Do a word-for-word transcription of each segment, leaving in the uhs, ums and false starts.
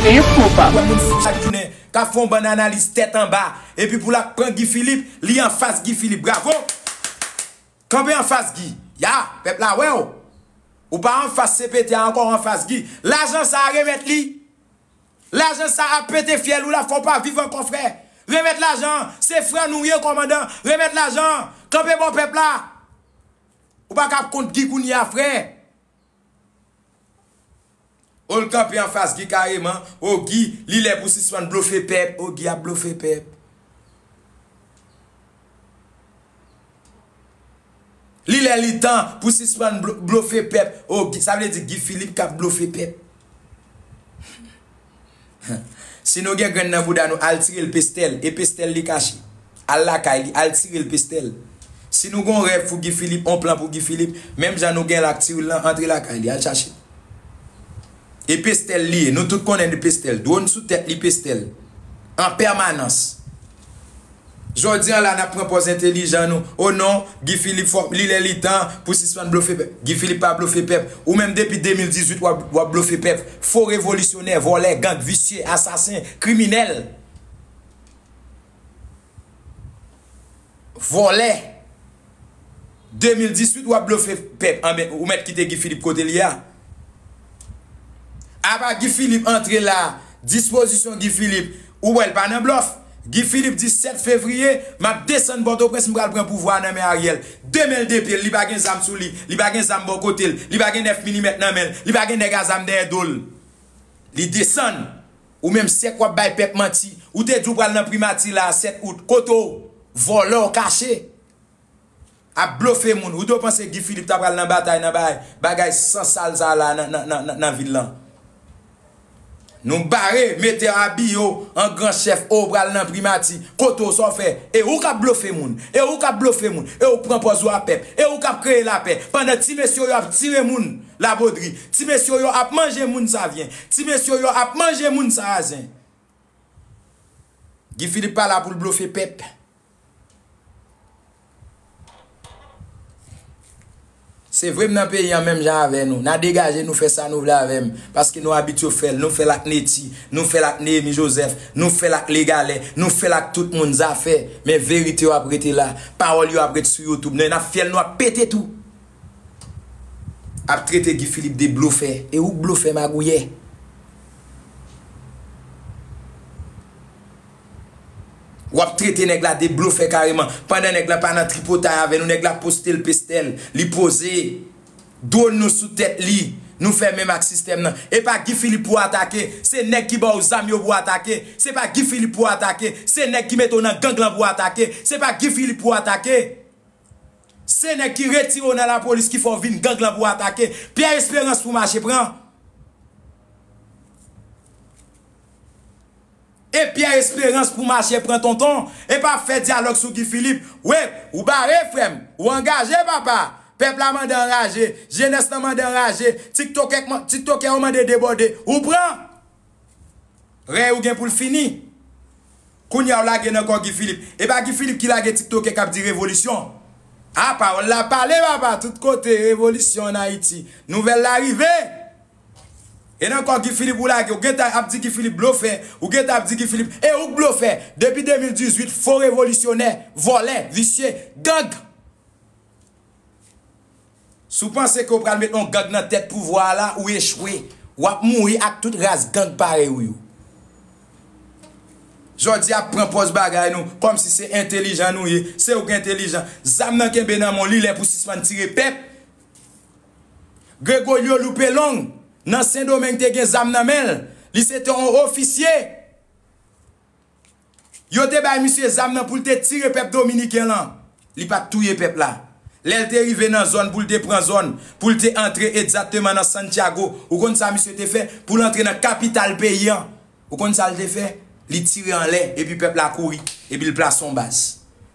Info pa. Wè moun fou chak jounen k ap fè yon bann analiz tèt anba. Epi pou l ap pran Guy Philippe, li anfas Guy Philippe. Bravo! Kanpe anfas Guy. Ya, pèp la wè w. Ou pa anfas C P T a ankò, ou anfas Guy. Lajan sa a, remèt li. Lajan sa a ap pete fyèl ou, l ap fè w pa viv ankò, frè. Remèt lajan an. Se frè nou ye, kòmandan. Remèt lajan an. Kanpe bò pèp la. Ou pa ka ap kont Guy kounye a, frè. Ou l kanpe anfas Guy kareman. O Guy, li lè pou sispann blofe pèp. O Guy ap blofe pèp. Li lè li tan pou sispann blo-, blofe pèp. O Guy, sa vle di Guy Philippe k ap blofe pèp. Si nou gen grenn nan bouda nou, al tire l pestèl. E pestèl li kache. Al lakay li, al tire l pestèl. Si nou gon rèv pou Guy Philippe, on plan pou Guy Philippe, menm jan nou gen l ak Ti Will lan, antre lakay li, al chache l. E pestèl li ye, nou tout konnen li pestèl. Dwòn sou tèt li pestèl. An pèmanans. Jodi an la, n ap pran pòz entelijan nou. O non, Guy Philippe fò, li lè li tan pou sispann blofe pèp. Guy Philippe pa blofe pèp. Ou menm depi de mil dizuit w ap, w ap blofe pèp. Fo revolisyonè, vòlè, gang, visye, asasen, kriminèl. Vòlè. De mil dizuit w ap blofe pèp. Anben, ou mèt kite Guy Philippe kote l ye a. Apa Guy Philippe antre la, dispozisyon Guy Philippe, ou wè l pa nan blòf. Guy Philippe di sèt fevriye, m ap desann Pòtoprens, m pral pran pouvwa a nan men Ariel. Demen l de pye l, li pa gen zam sou li, li pa gen zam bò kote l, li pa gen nèf milimèt nan men l, li pa gen nèg a zam dèyè do l. Li desann. Ou menm sèk w ap bay pèp manti. Ou te di w pral nan primati la, sèt out. Kote w? Vòlè w kache. Ap blofe moun. Ou te panse Guy Philippe ta pral nan batay, nan bagay, bagay sansal sa la nan, nan, nan, nan, nan vil lan. Nou bare, mete w abiye w an gran chèf, ou pral nan primati. Kote w, sa w fè? E ou k ap blofe moun. E ou k ap blofe moun. E ou k pran pòz ou a pèp. E ou k ap kreye lapè. Pandan ti mesye yo ap tire moun Labodri. Ti mesye yo ap manje moun Savyen. Ti mesye yo ap manje moun Sarazen. Guy Philippe pa la pou l blofe pèp. Se vre m nan peyi an menm jan avè nou. N a degaje nou fè sa nou vle avè m. Paske nou abitye fè l. Nou fè l ak Netty. Nou fè l ak Néhémie Joseph. Nou fè l ak Legalè. Nou fè l ak tout moun zafè. Men verite yo ap rete la. Pawòl yo ap ret sou YouTube. Nan n ap fyèl nou ap pete tou. Ap trete Guy Philippe de blofè. E ou k blofè magouyè. W ap trete nèg la de blofè kareman. Pandan nèg la pa nan tripotay avè nou, nèg la poste l pestèl. Li poze. Dwòn nou sou tèt li. Nou fè menm ak sistèm nan. E pa Guy Philippe pou atake. Se nèg ki ba w zam yo pou atake. Se pa Guy Philippe pou atake. Se nèg ki mete w nan gang lan pou atake. Se pa Guy Philippe pou atake. Se nèg ki retire w nan lapolis ki fè w vin gang lan pou atake. Pierre Espérance pou mache pran. E Pierre Espérance pou mache pran tonton. E pa fè dyalòg sou Guy Philippe. Wi, ou bare frè m. Ou angaje papa. Pèp la mande anraje. Jenès lan mande anraje. Tiktokè, tiktokè yo mande debòde. Ou pran. Rèy ou gen pou l fini. Kounye a w lage nan kò Guy Philippe. E pa Guy Philippe ki lage tiktokè k ap di revolisyon. A, pawòl la pale papa, tout kote, revolisyon an Ayiti. Nouvèl la rive. E nan kò Guy Philippe ou lage, ou gentan ap di Guy Philippe blofè, ou gentan ap di Guy Philippe, e ou k blofè. Depi de mil dizuit, fo revolisyonè, vòlè, visye, gang. Si w panse ke w pral met yon gang nan tèt pouvwa a la, ou echwe. W ap mouri ak tout ras gang parèy ou yo. Jodi a ap pran pòz bagay nou, kòmsi se entelijan nou ye, se ou k entelijan. Zam nan kenbe nan men w, li lè pou sispann tire pèp. Gregorio Loupelong, nan Sendomeng te gen zam nan men l, li se te yon ofisye. Yo te bay misye zam nan pou l te tire pèp dominiken lan. Li pa t touye pèp la. Lè l te rive nan zòn pou l te pran zòn, pou l te antre egzakteman nan Santiago, ou konn sa misye te fè? Pou l antre nan kapital peyi an, ou konn sa l te fè? Li tire anlè, epi pèp la kouri, epi l plase yon baz.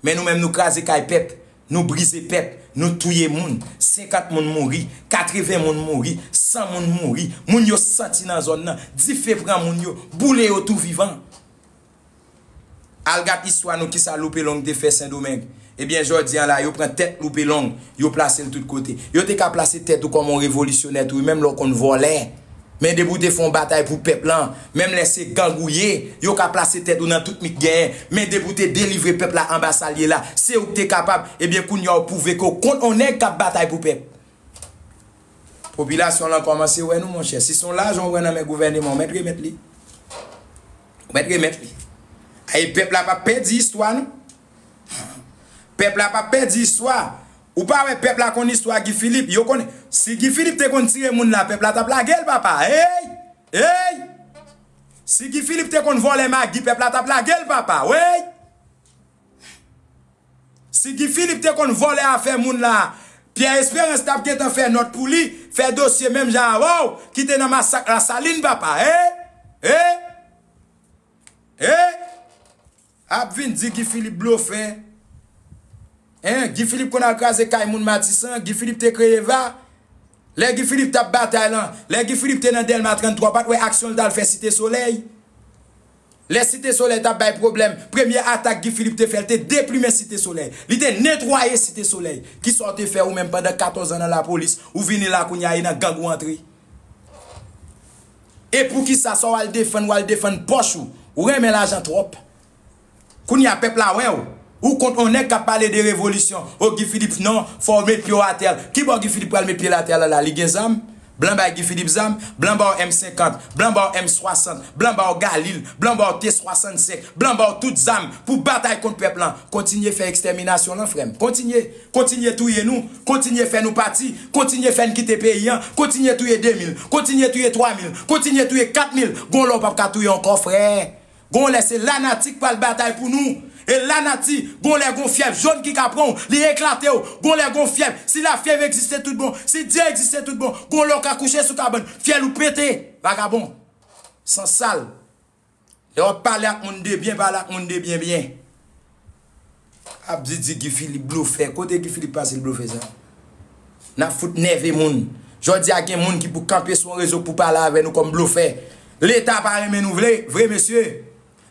Men nou menm nou kraze kay pèp, nou brize pèp, nou touye moun, senkant moun mouri, katreven moun mouri, san moun mouri, moun yo santi nan zòn nan, dife pran moun yo, boule yo tou vivan. Al gad istwa nou, kisa Loupelong te fè Sendomeng. Ebyen, jodi a la, yo pran tèt Loupelong, yo plase l tout kote. Yo te ka plase tèt ou kòm yon revolisyonè tou, menm lè w konn vòlè. Men depi w te fè yon batay pou pèp lan, menm lè se gang ou ye, yo ka plase tèt ou nan tout mi k genyen. Men depi w te delivre pèp la anba sa l ye la, se ou k te kapab. Ebyen, kounye a w pwouve ke w kont yon nèg k ap batay pou pèp. Popilasyon lan kòmanse wè nou, monchè. Si se yon lajan w wè nan men gouvèneman, w mèt remèt li. W mèt remèt li. E pèp la p ap pèdi istwa, non. Pèp la p ap pèdi istwa. Ou pa wè pèp la konn istwa Guy Philippe? Yo konn, si Guy Philippe te konn tire moun la, pèp la t ap lage l, papa. Hey! Hey! Si Guy Philippe te konn vòlè magi, pèp la t ap lage l, papa. Wey! Si Guy Philippe te konn vòlè afè moun la, Pierre Espérance t ap gentan fè nòt pou li, fè dosye menm jan avè w, ki te nan masak Lasalin, papa. Hey! Hey! Hey! Ap vin di Guy Philippe blofè. Hein, Guy Philippe konn al kraze kay moun Matisan, Guy Philippe te kreye va. Lè Guy Philippe t ap batay lan, lè Guy Philippe te nan Dèlma trannntwa, w pa t wè aksyon l t al fè Site Solèy? Lè Site Solèy t ap bay pwoblèm, premye atak Guy Philippe te fè, l te deplimen Site Solèy. Li te netwaye Site Solèy. Kisa w te fè ou menm pandan katòz an nan lapolis, ou vini la kounye a e nan gang ou antre? E poukisa sa w al defann, w al defann pòch ou? Ou renmen lajan twòp. Kounye a pèp la wè w. Ou kont yon nèg k ap pale de revolisyon. O Guy Philippe non, fò w met pye w atè. Kibò Guy Philippe pral met pye l atè la la? Li gen zam? Blan bay Guy Philippe zam? Blan ba w M senkant, blan ba w M swasant, blan ba w Galil, blan ba w T swasannsenk, blan ba w tout zam pou batay kont pèp lan. Kontinye fè ekstèminasyon lan, frè m. Kontinye. Kontinye touye nou. Kontinye fè nou pati. Kontinye fè n kite peyi an. Kontinye touye de mil. Kontinye touye twa mil. Kontinye touye kat mil. Gon lè w p ap ka touye ankò, frè. Gon lè se lanati k pral batay pou nou. E lanati, gon lè gon fyèv jòn ki ka pran w, li eklate w. Gon lè gon fyèv, si lafyèv egziste tout bon, si Dye egziste tout bon, gon lè w ka kouche sou kabann, fyèl ou pete, vagabon. Sansal. Lè w ap pale ak moun de byen, pale ak moun de byen byen. Ap di, di Guy Philippe blofè. Kote Guy Philippe pase l blofè sa? N ap fout nève moun. Jodi a gen moun ki pou kanpe sou yon rezo pou pale avè nou kòm blofè. Leta pa renmen nou vle, vre mesye.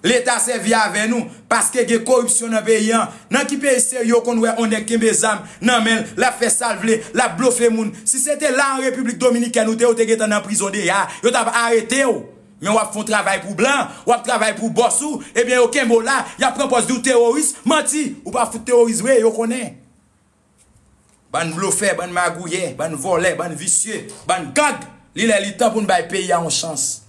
Leta sèvi avè nou paske gen koripsyon nan peyi an. Nan ki peyi serye w konn wè yon nèg kenbe zam nan men l, l ap fè sa l vle, l ap blofe moun? Si se te la an Repiblik Dominikèn ou te, ou te gentan nan prizon deja, yo t ap arete w. Men w ap fè yon travay pou blan, w ap travay pou bòs ou, ebyen yo kenbe w la, y ap pran pòz di w teworis, manti, ou pa fout teworis vre, yo konnen. Bann blofè, bann magouyè, bann vòlè, bann visye, bann gang, li lè li tan pou n bay peyi a yon chans.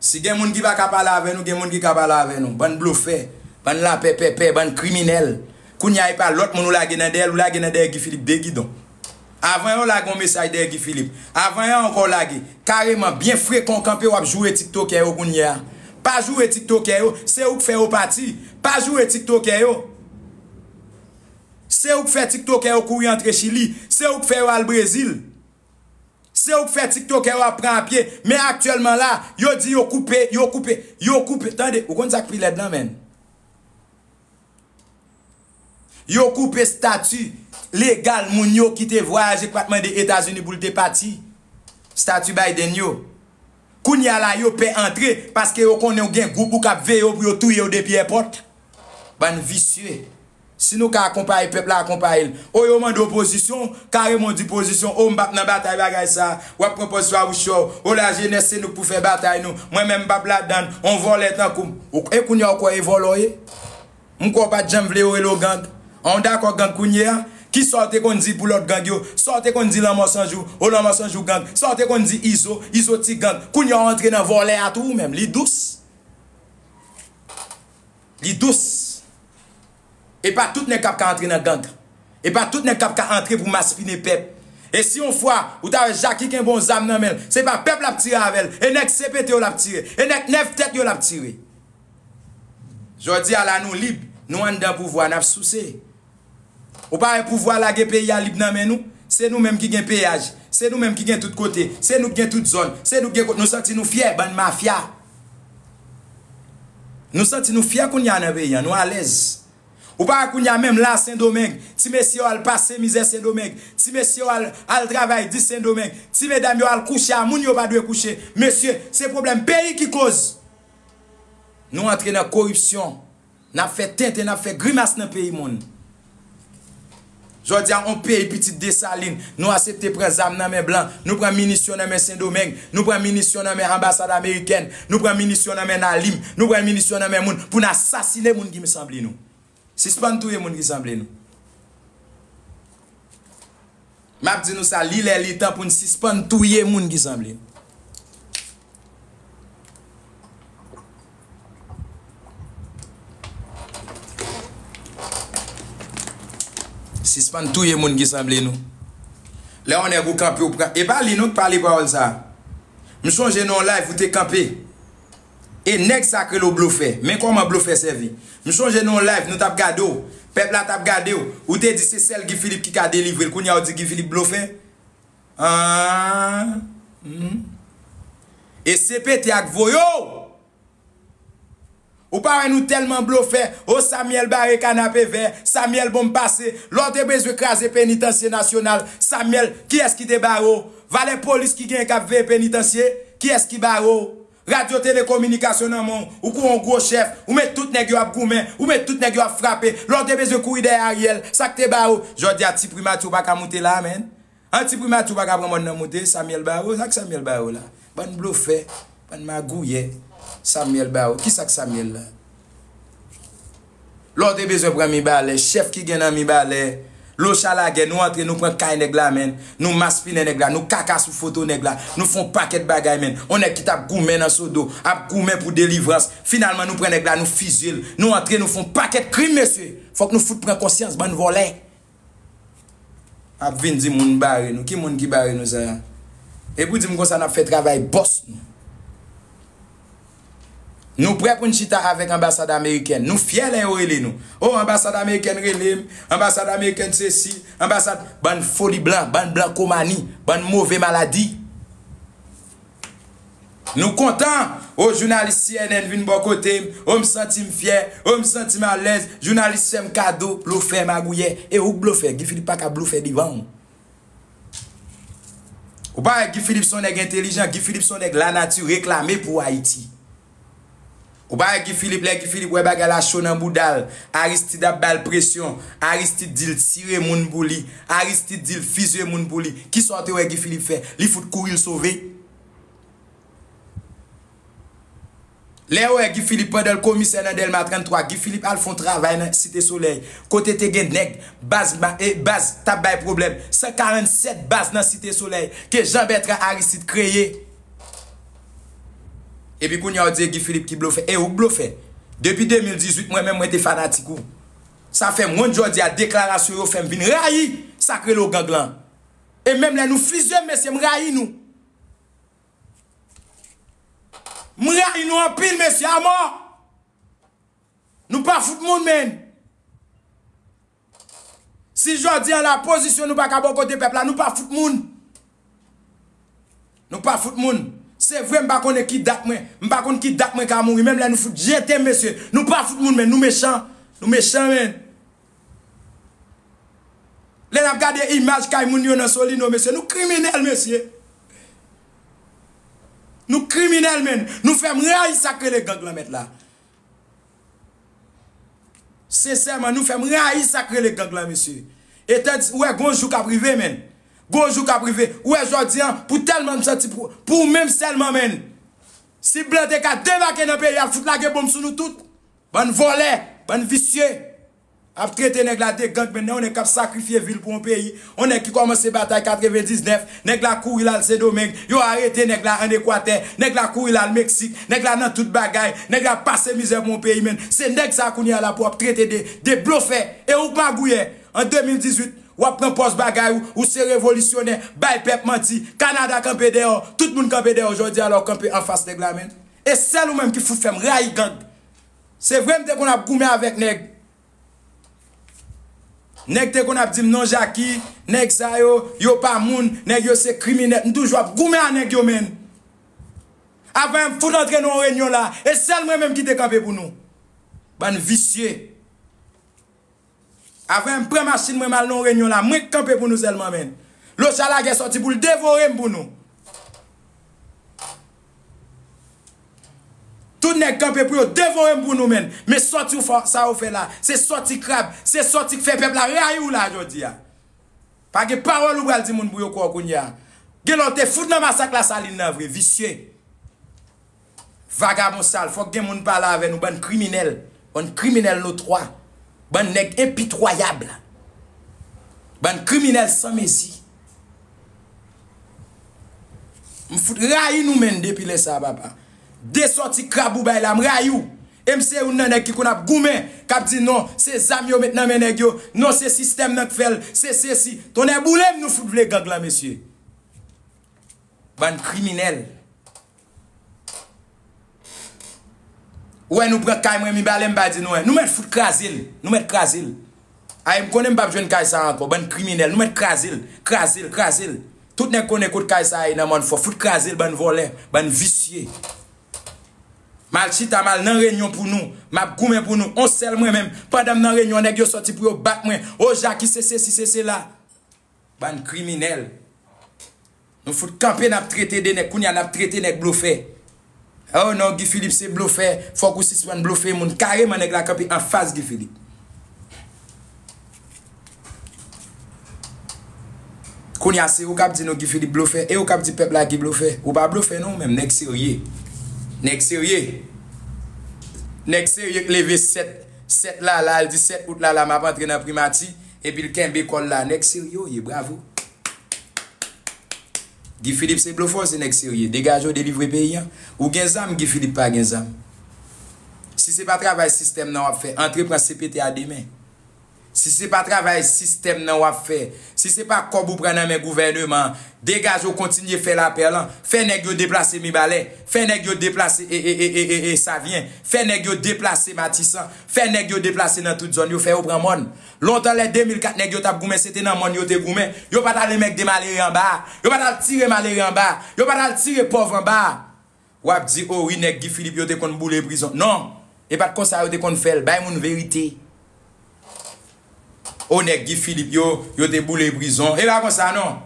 Si gen moun ki pa ka pale avè nou, gen moun ki ka pale avè nou. Bann blofè, bann lapèpèpè, bann kriminèl. Kounye a, e pa lòt moun ou lage nan dèyè l, ou lage nan dèyè Guy Philippe de gidon. Avan yè w lage yon mesaj dèyè Guy Philippe. Avan yè ankò w lage. Kareman, byen frekan w kanpe w ap joure tiktokè yo kounye a. Pa joure tiktokè yo, se ou k fè yo pati. Pa joure tiktokè yo. Se ou k fè tiktokè yo kouri antre Chili. Se ou k fè yo al Brezil. Se ou k fè tiktokè yo ap pran apye. Men aktyèlman la, yo di yo koupe, yo koupe, yo koupe. Tande, ou konn sa k pi lèd lan, menn? Yo koupe estati legal moun yo ki te vwayaje, k pa t mande Etazini pou l te pati. Estati Biden yo. Kounye a la, yo pè antre paske yo konnen w gen gwoup ou k ap veye w pou yo touye w depi èpòt. Bann visye. Si nou ka akonpaye pèp la, akonpaye l. O, yo mande w pozisyon, kareman w di pozisyon, o, m p ap nan batay bagay sa. W ap pran pòz swa wouch yo. O, lajenès, se nou k pou fè batay nou. Mwen menm, m p ap ladann. On vòlè tankou m. Ou, e kounye a w kwè e vòlè w ye? M kwè w pa t janm vle yo rele w gang. An, w dakò gang kounye a? Kisa w te konn di pou lòt gang yo? Sa w te konn di Lanmò San Jou? O, Lanmò San Jou gang. Sa w te konn di Izo? Izo ti gang. Kounye a w antre nan vòlè a tou ou menm. Li dous. Li dous. E pa tout nèg k ap ka antre nan gang. E pa tout nèg k ap ka antre pou maspinen pèp. E si yon fwa, ou ta wè Jaki kenbe yon zam nan men l, se pa pèp l ap tire avè l. E nèg C P T yo l ap tire. E nèg nèf tèt yo l ap tire. Jodi a la, nou lib, nou anndan pouvwa, n ap souse. Ou pa wè pouvwa lage peyi a lib nan men nou? Se nou menm ki gen peyaj, se nou menm ki gen tout kote, se nou k gen tout zòn, se nou k gen kote, nou santi nou fyè, bann mafya. Nou santi nou fyè kounye a nan peyi a, nou alèz. Ou pa wè kounye a menm la Sendomeng, ti mesye yo al pase mizè Sendomeng, ti mesye yo al, al travay di Sendomeng, ti medam yo al kouche a moun yo pa dwe kouche. Mesye, se pwoblèm peyi ki koz. Nou antre nan koripsyon. N ap fè tenten, n ap fè grimas nan peyi moun. Jodi a, yon peyi pitit Desalin, nou aksepte pran zam nan men blan, nou pran minisyon nan men Sendomeng, nou pran minisyon nan men anbasad amerikèn, nou pran minisyon nan men Nalim, nou pran minisyon nan men moun pou n asasinen moun ki sanble nou. Sispann touye moun ki sanble nou. M ap di nou sa, li lè li tan pou n sispann touye moun ki sanble nou. Sispann touye moun ki sanble nou. Lè yon nèg ou kanpe, ou pran. E pa li non k pale pawòl sa. M sonje nan yon live ou te kanpe. E nèg sa k rele w blofè. Men kòman blofè sèvi. M sonje nan yon live nou t ap gade w. Pèp la t ap gade w. Ou te di se sèl Guy Philippe ki ka delivre l. Kounye a w di Guy Philippe blofè? Ah, hmm. E C P T ak voye w. Ou pa wè nou tèlman blofè. O Samuel bare kanapevè, Samuel bon m pase. Lè w te bezwen kraze penitansye nasyonal, Samuel, kiyès ki te bare w? Valè polis ki genyen k ap veye penitansye, kiyès ki bare w? Radyo telekominikasyon nan men w, ou kou yon gwo chèf, ou met tout nèg yo ap goumen, ou met tout nèg yo ap frape. Lè w te bezwen kouri dèyè Ariel, sa k te bare w? Jodi a ti primati ou pa ka moute la, menn. An ti primati ou pa ka pran mòn nan moute, Samuel bare w, sa k Samuel bare w la? Bann blofè, bann magouyè, Samuel bare w. Kisa k Samuel la? Lè w te bezwen pran Mibalè, chèf ki gen nan Mibalè, Locha lagè, nou antre, nou pran kay nèg la, menn. Nou maspinen nèg la, nou kaka sou foto nèg la, nou fè yon pakèt bagay, menn. Yon nèg ki t ap goumen nan Sodo, ap goumen pou delivrans. Finalman, nou pran nèg la, nou fizye l. Nou antre, nou fè yon pakèt krim, mesye. Fòk nou fout pran konsyans, bann vòlè. Ap vin di moun bare nou. Ki moun ki bare nou sa? E pou di m konsa n ap fè travay bòs nou. Nou prè pou n chita avèk anbasad amerikèn. Nou fyè lè yo rele nou. O, anbasad amerikèn rele m, anbasad amerikèn sesi, anbasad, bann foli blan, bann blankomani, bann move maladi. Nou kontan, o, jounalis C N N vin bò kote m, o, m santi m fyè, o, m santi m alèz, jounalis fè m kado, blofè, magouyè, e ou k blofè, Guy Philippe pa ka blofè devan w. Ou pa wè Guy Philippe se yon nèg entèlijan, Guy Philippe se yon nèg lanati reklame pou Ayiti. Ou pa wè Guy Philippe, lè Guy Philippe wè bagay la cho nan bouda l, Aristide ap ba l presyon, Aristide di l tire moun pou li, Aristide di l fizye moun pou li. Kisa w te wè Guy Philippe fè? Li fout kouri l sove. Lè yo wè Guy Philippe pandan l komisè nan Dèlma tranntwa, Guy Philippe al fè yon travay nan Site Solèy, kote te gen nèg, baz, ma- e, baz t ap bay pwoblèm. San karannsèt baz nan Site Solèy ke Jean Bertrand Aristide kreye. Epi kounye a w di e Guy Philippe ki blofè. E ou k blofè. Depi de mil dizuit, mwen menm mwen te fanatik ou. Sa fè m wont jodi a, deklarasyon yo fè m vin rayi sa k rele w gang lan. E menm lè nou fizye m, mesye, m rayi nou. M rayi nou anpil, mesye, amò. Nou pa fout moun, menn. Si jodi a la pozisyon nou pa ka bò kote pèp la, nou pa fout moun. Nou pa fout moun. Se vre, m pa konnen ki dat mwen, m pa konn ki dat mwen ka mouri, menm lè nou fout jete m, mesye. Nou pa fout moun, menn, nou mechan. Nou mechan, menn. Lè n ap gade imaj kay moun yo nan Solino, mesye, nou kriminèl, mesye. Nou kriminèl, menn. Nou fè m rayi sa k rele gang lan, mèt la. Sensèman, nou fè m rayi sa k rele gang lan, mesye. E tandis, ou wè, gon jou k ap rive, menn. Gon jou k ap rive. Ou wè, jodi a, pou tèlman m santi pou, pou ou menm sèlman, menn. Si blan te ka debake nan peyi a, fout lage bonm sou nou tout. Bann vòlè, bann visye. Ap trete nèg la de gang, menn, nan yon nèg k ap sakrifye vi l pou yon peyi, yon nèg ki kòmanse batay katrevendiznèf, nèg la kouri l al Sendomeng, yo arete nèg la ann Ekwatè, nèg la kouri l al Meksik, nèg la nan tout bagay, nèg la pase mizè pou yon peyi, menn. Se nèg sa a kounye a la pou w ap trete de, de blofè. E ou k magouyè. An de mil dizuit, w ap pran pòz bagay ou, ou se revolisyonè, bay pèp manti, Kanada kanpe dèyè w, tout moun kanpe dèyè w, jodi a la w kanpe anfas nèg la, menn. E sèl ou menm ki fout fè m rayi gang. Se vre m te konn ap goumen avèk nèg. Nèg te konn ap di m non Jackie, nèg sa yo, yo pa moun, nèg yo se kriminèl. M toujou ap goumen a nèg yo, menn. Avan m fout antre nan yon reyinyon la, e sèl mwen menm ki te kanpe pou nou. Bann visye. Avan m pran machin mwen m al nan yon reyinyon la, mwen k kanpe pou nou sèlman, menn. Locha lagè sòti pou l devore m pou nou. Tout nèg kanpe pou yo devore m pou nou, menn. Men sòti w fè, sa w fè la, se sòti krab, se sòti k fè pèp la rayi w la jodi a. Pa gen pawòl ou pral di moun pou yo kwè w kounye a. Gen lè w te fout nan masak Lasalin nan vre, visye. Vagabon sal, fòk gen moun pale avè nou, bann kriminèl, bann kriminèl notwa, bann nèg enpitwayab, bann kriminèl san mezi. M fout rayi nou menm depi lè sa a, papa. De sòti krab ou bay la, m rayi w. E m se youn nan nèg ki konn ap goumen, k ap di non, se zam yo met nan men nèg yo, non, se sistèm nan k fè l, se sesi. Tonnè boule m, nou fout vle gang lan, mesye. Bann kriminèl. Ou wè nou pran kay mwen Mibalè, m pa di nou, en. Nou mèt fout kraze l. Nou mèt kraze l. Ay, m konnen m p ap jwenn kay sa a ankò. Bann kriminèl. Nou mèt kraze l. Kraze l, kraze l. Tout nèg konnen kot kay sa a ye nan Mòn Fò. Fout kraze l, bann vòlè, bann visye. M al chita, m al nan reyinyon pou nou. M ap goumen pou nou. On sèl mwen menm. Pandan m nan reyinyon, nèg yo sòti pou yo bat mwen. O Jaki, se sesi, se sela. Bann kriminèl. Nou fout kanpe, n ap trete de nèg. Kounye a, n ap trete nèg blofè. Oh non, Guy Philippe se blofè. Fòk ou sispann blofe moun. Kareman, nèg la kanpe anfas Guy Philippe. Kounye a, se ou k ap di nou Guy Philippe blofè. E ou k ap di pèp la Guy blofè. Ou pa blofè, non, ou menm. Nèg serye. Nèg serye. Nèg serye k leve sèt, sèt la, la, l di sèt out la, la, m ap antre nan primati. Epi l kenbe kò l la. Nèg serye w ye, bravo. Guy Philippe se blofè, se nèg serye. Degaje w, delivre peyi a. Ou gen zam, Guy Philippe pa gen zam. Si se pa travay sistèm nan w ap fè, antre pran C P T a demen. Si se pa travay sistèm nan w ap fè, si se pa kòb ou pran nan men gouvèneman an, degaje w, kontinye fè lapè lan. Fè nèg yo deplase Mibalè. Fè nèg yo deplase e, e, e, e, e, e Savyen. Fè nèg yo deplase Matisan. Fè nèg yo deplase nan tout zòn yo. Fè yo pran mòn. Lontan lè de mil kat nèg yo t ap goumen, se te nan mòn yo te goumen. Yo pa t al enmègde malere anba a. Yo pa t al tire malere anba a. Yo pa t al tire pòv anba a. W ap di, o wi, nèg Guy Philippe yo te konn boule prizon. Non! E pa t konsa yo te konn fè l. Bay moun verite. O nèg Guy Philippe yo, yo te boule prizon. E pa konsa, non!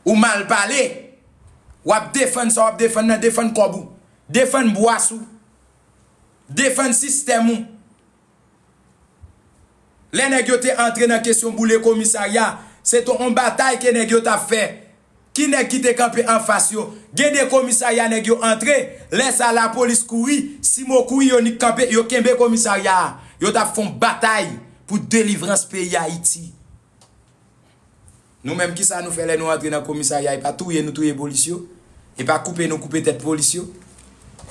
Ou mal pale. W ap defann sa w ap defann nan, defann kòb ou. Defann bwas ou. Defann sistèm ou. Lè nèg yo te antre nan kesyon boule komisarya, se te yon batay ke nèg yo t ap fè. Ki nèg ki te kanpe anfas yo? Gen de komisarya nèg yo antre, lè sa lapolis kouri, CIMO kouri, yo nik kanpe, yo kenbe komisarya a. Yo t ap fè yon batay pou delivrans peyi Ayiti. Nou menm, kisa nou fè lè nou antre nan komisarya? E pa touye nou touye polis yo? E pa koupe nou koupe tèt polis yo?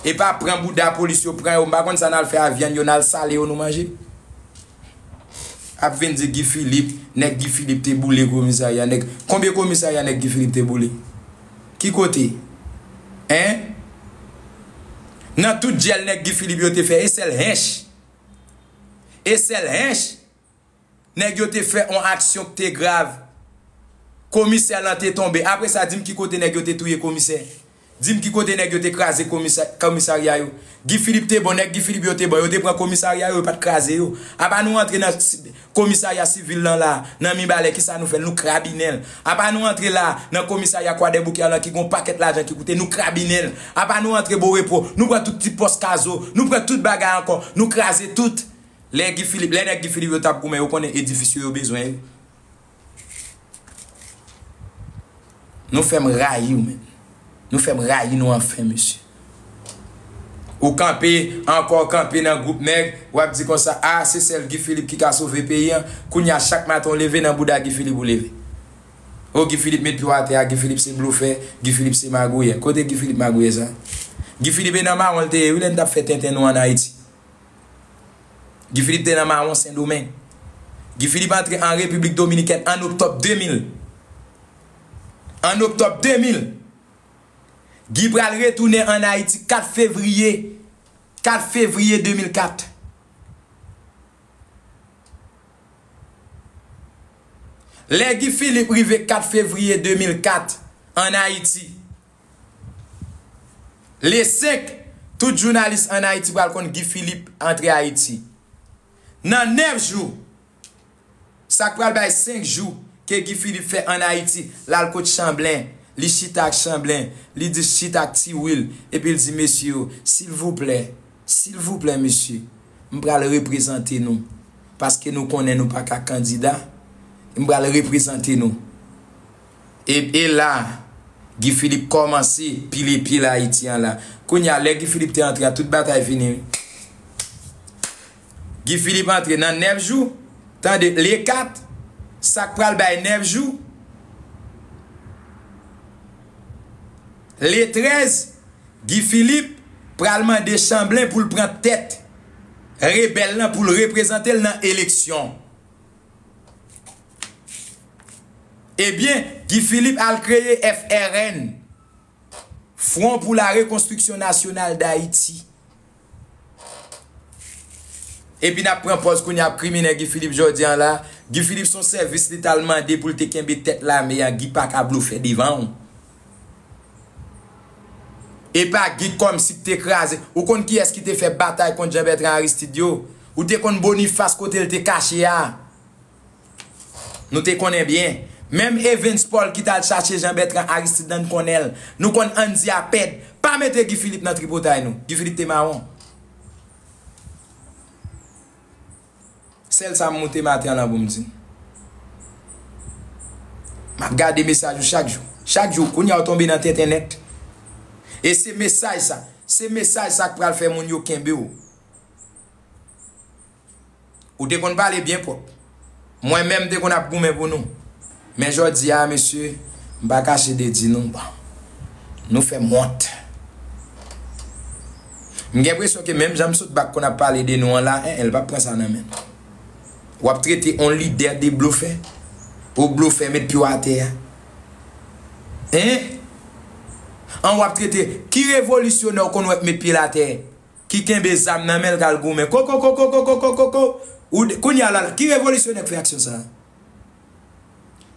E pa pran bouda polis yo, pran yo, m pa konn sa n al fè a vyann yo, n al sale yo, nou manje? Ap vin di Guy Philippe, nèg Guy Philippe te boule komisarya, nèg, konbyen komisarya nèg Guy Philippe te boule? Ki kote? Hein? Nan tout djèl nèg Guy Philippe yo te fè, e sèl hench. E sèl hench. Nèg yo te fè yon aksyon ki te grav. Komisè lan te tonbe. Apre sa, di m ki kote nèg yo te touye komisè. Di m ki kote nèg yo te kraze komisa-, komisarya yo. Guy Philippe te bon, nèg Guy Philippe yo te bon. Yo te pran komisarya yo, yo pa t kraze yo. Apa nou antre nan si-, komisarya sivil lan la, nan Mibalè, kisa nou fè l? Nou krabinen l. Apa nou antre la, nan komisarya Kwadèboukè lan ki gon pakèt lajan ki koute, nou krabinen l. Apa nou antre Borepo, nou pran tout ti pòs Kazo, nou pran tout bagay ankò, nou kraze tout. Lè Guy Philippe, lè nèg Guy Philippe yo t ap goumen, yo konnen edifis yo, yo bezwen yo. Nou fè m rayi w, menn. Nou fè m rayi nou anfen, mesye. Ou kanpe, ankò kanpe nan gwoup nèg, w ap di konsa, a, se sèl Guy Philippe ki ka sove peyi an. Kounye a, chak maten w leve, nan bouda Guy Philippe ou leve. O, Guy Philippe met pye w atè a, Guy Philippe se blofè, Guy Philippe se magouyè. Kote Guy Philippe magouyè sa? Guy Philippe e nan mawon l te ye, wi, lè n t ap fè tenten nou ann Ayiti. Guy Philippe te nan mawon Sendomeng. Guy Philippe antre an Repiblik Dominikèn an oktòb de mil. An oktòb de mil. Guy pral retounen ann Ayiti kat fevriye, kat fevriye de mil kat. Lè Guy Philippe rive kat fevriye de mil kat ann Ayiti, le senk, tout jounalis ann Ayiti pral konn Guy Philippe antre Ayiti. Nan nèf jou, sa k pral bay senk jou ke Guy Philippe fè ann Ayiti, l al kot Chanblen, li chita ak Chanblen, li di chita ak Ti Wil, epi l di, mesye yo, silvouplè, silvouplè, mesye, m pral reprezante nou, paske nou konnen nou pa ka kandida, m pral reprezante nou. E, e la, Guy Philippe kòmanse pile pye Ayiti an la. Kounye a, lè Guy Philippe te antre a, tout batay fini wi. Guy Philippe antre nan nèf jou. Tande, le kat, sa k pral bay nèf jou. Le trèz, Guy Philippe pral mande Chanblen pou l pran tèt rebèl lan pou l reprezante l nan eleksyon. Ebyen, Guy Philippe al kreye F R N, Front pour la Reconstruction Nationale d'Haïti. Epi n ap pran pòz kounye a ap krimine Guy Philippe jodi an la. Guy Philippe se yon sèvis li t al mande pou l te kenbe tèt lame a. Guy pa ka blofè devan w. E pa Guy kòmsi k te kraze. Ou konn kiyès ki te fè batay kont Jean Bertrand Aristide yo? Ou te konn Boniface kote l te kache a? Nou te konnen byen. Menm Evens Paul ki t al chache Jean Bertrand Aristide nan n konnen l. Nou konn Andy Apèd. Pa mete Guy Philippe nan tripotay nou. Guy Philippe te mawon. Sèl sa m moute maten an lan pou m di n. M ap gade mesaj ou chak jou. Chak jou, kounye a w tonbe nan tenten nèt. E se mesaj sa, se mesaj sa k pral fè moun yo kenbe w. Ou te konn pale byen pwòp. Mwen menm m te konn ap goumen pou nou. Men jodi a, mesye, m pa kache de di nou, bon, nou fè m wont. M gen enpresyon ke menm jan m sot bak konn ap pale de nou an la, en, en, l p ap pran sa nan men nou. W ap trete on lidè de blofè. Ou blofè, met pye w atè a. En? An w ap trete, ki revolisyonè w konn wè k met pye l atè? Ki kenbe zam nan men l k al goumen. Koko, koko, koko, koko, koko. Ou de- kounye a la, ki revolisyonè k fè aksyon sa a?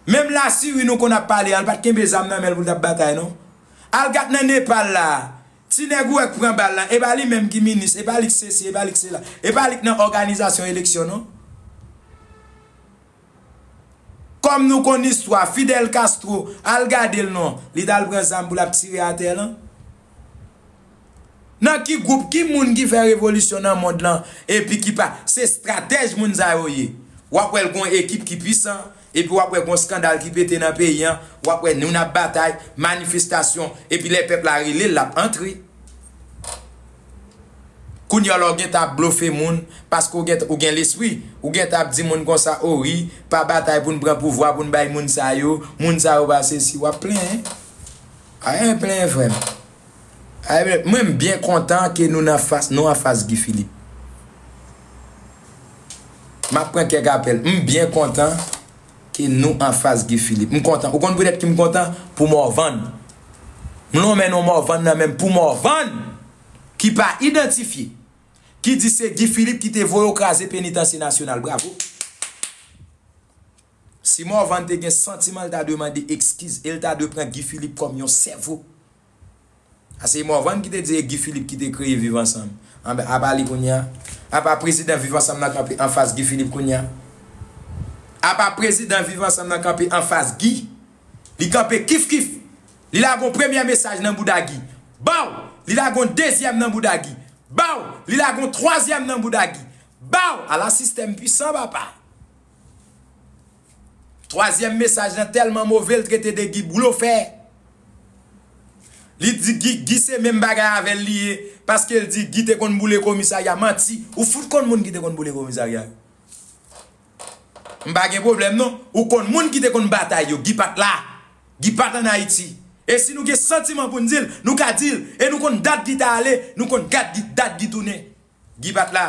Menm Lasiri nou konn ap pale a, l pa t kenbe zam nan men l pou l t ap batay non. Al gad nan Nepal la. Ti nèg ou wè k pran bal la, e pa li menm ki minis, e pa li k sesi, e pa li k sela. E pa li k nan òganizasyon eleksyon non. Kòm nou konn istwa, Fidel Castro, al gade l non, li t al pran zam pou l ap tire atè lan. Nan ki gwoup, ki moun ki fè revolisyon nan mond lan, epi ki pa, se estratèj moun sa yo ye. W ap wè l gon ekip ki pwisan, epi w ap wè gon eskandal ki pete nan peyi an, w ap wè nou n ap batay, manifestasyon, epi lè pèp la rele l, l ap antre. Kounye a la w gentan ap blofe moun, paske w gen, ou gen lespri, ou gentan ap di moun konsa, o wi, pa batay pou n pran pouvwa, pou n bay moun sa yo, moun sa yo pa sesi, w ap plenyen. Ayen plenyen frè m. Ayen, mwen m byen kontan ke nou nan fas, nou anfas Guy Philippe. M ap pran kèk apèl. M byen kontan ke nou anfas Guy Philippe. M kontan. Ou konn poutèt ki m kontan? Pou Morvan. M lonmen non Morvan nan men m pou Morvan ki pa idantifye, ki di se Guy Philippe ki te voye w kraze Penitansye Nasyonal. Bravo. Si Morvan te gen santiman, l ta dwe mande ekskiz e l ta dwe pran Guy Philippe kòm yon sèvo. A se Morvan ki te di e Guy Philippe ki te kreye Viv Ansanm. Anben, apa li kounye a? Apa prezidan Viv Ansanm nan kanpe anfas Guy Philippe kounye a? Apa prezidan Viv Ansanm nan kanpe anfas Guy? Li kanpe kif kif. Li lage yon premye mesaj nan bouda Guy. Baw! Li lage yon dezyèm nan bouda Guy. Baw! Li lage yon twazyèm nan bouda Guy. Baw! Ala sistèm pwisan, papa. Twazyèm mesaj lan tèlman move, l trete de Guy blofè. Li di Guy, Guy se menm bagay avè l li ye, paske l di Guy te konn boule komisarya. Manti. Ou fout konn moun ki te konn boule komisarya yo. M pa gen pwoblèm non. Ou konn moun ki te konn batay yo. Guy pa t la. Guy pa t ann Ayiti. E si nou gen santiman pou n di l, nou ka di l. E nou konn dat Guy ta ale, nou konn dat Guy, dat Guy tounen. Guy pa t la.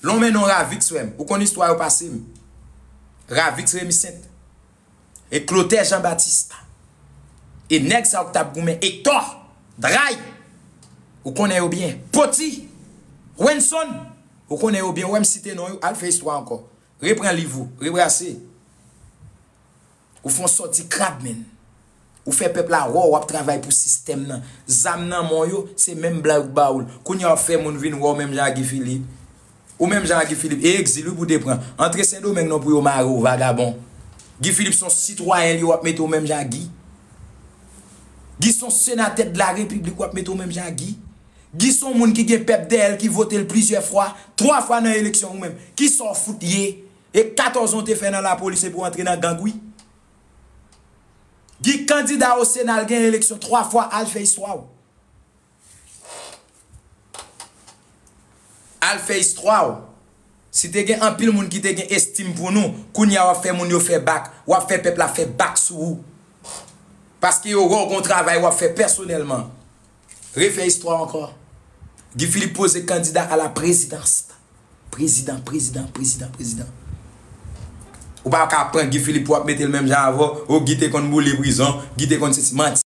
Lonmen non Ravix, frè m. Ou konn istwa yo pase m. Ravix Remisent. E Klotè Janbatista. E nèg sa yo k t ap goumen. Ektò. Dray. Ou konnen yo byen. Poti. Wenson. Ou konnen yo byen. Ou wè m site non yo. Al fè istwa ankò. Repran liv ou. Rebrase. Ou fè yon sòti krab, menn. Ou fè pèp la wè w ap travay pou sistèm nan. Zam nan men w yo, se menm blan yo k ba w l. Kounye a w ap fè moun vin wè w menm jan ak Guy Philippe. Ou menm jan ak Guy Philippe. E egzil wi pou w te pran. Antre Sendomeng non pou yo mare w, vagabon. Guy Philippe se yon sitwayen li ye, w ap mete w menm jan ak Guy. Guy se yon senatè de la repiblik, w ap mete w menm jan ak Guy. Guy se yon moun ki gen pèp dèyè l ki vote l plizyè fwa, twa fwa nan eleksyon ou menm. Kisa w fout ye? E katòz an w te fè nan lapolis epi w antre nan gang wi. Guy kandida o Sena, l gen eleksyon twa fwa, al fè istwa w. Al fè istwa w. Si te gen anpil moun ki te gen estim pou nou, kounye a w ap fè moun yo fè bak, w ap fè pèp la fè bak sou ou. Paske yo wè w gon travay w ap fè pèsonèlman. Refè istwa ankò. Guy Philippe poze kandida a la prezidans. Prezidan, prezidan, prezidan, prezidan. Ou pa ka pran Guy Philippe pou w ap mete l menm jan avè w. O Guy te konn boule prizon, Guy te konn sesi, manti.